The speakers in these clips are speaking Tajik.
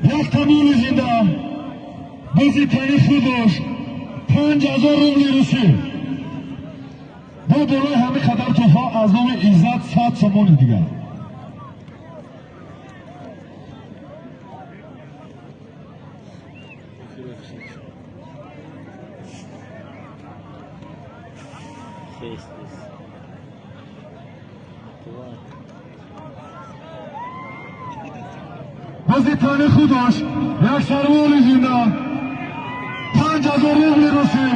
Як тамони зинда, бузи тани худаш 5000 рубли русӣ. Бо болои ҳамин қадар тӯҳфа аз номи Иззат 100 сомони дигар. Шесть, два. Бузи тани худаш, як сарволи зинда, 5000 рубли русӣ,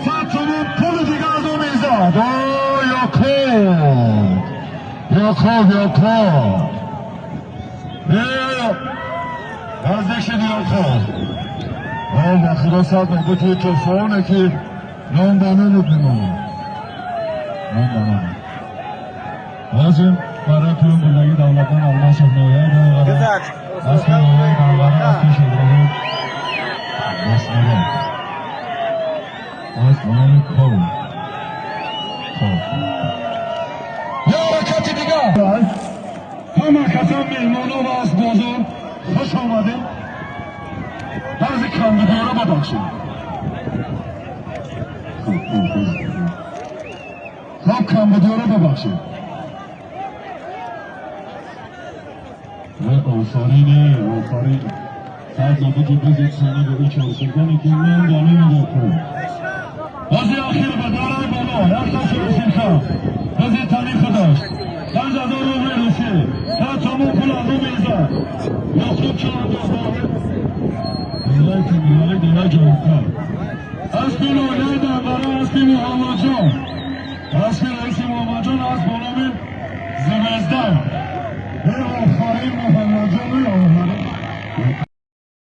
100 сомон пули дига аз номи Иззат. О, Якуб, Якуб, Якуб, наздик шуди, Якуб. О, ба худо сад нобути тӯҳфаоне ки ном ба номуд мемонад, ном ба номуд. Ҳозир барои пӯён бурдагӣ Давлатманд Алмасов, ноҳияи Данғара, аспи ноҳияи Данғара, аспи Шодравон Босмурод, асп ба номи Ков. Ков. Я ҳаракати дигар. Ҳама касан меҳмоно ва асбозон, хуш омадем. Баъзе камбудиёро бабахшед. Хоб, камбудиёро бабахшед. Офарин, офарин. Сад набуди бузи сани ба ӯ чорсиркане ки ман ба нигоҳ кун. Бози охир ба дараи боло, якта чорсирка. Бузи тани худаш. 5000 рубли русӣ. 100 сомон пул аз номи Иззат. Ёқуб чандоз Дилай Темирали, дилай ҷавобкар. Аспи ноҳияи Данғара, аспи Муҳаммадҷон. Аспи раиси Муҳаммадҷон, асп бо номи Звезда. Офарин, Муҳаммадҷон, офарин.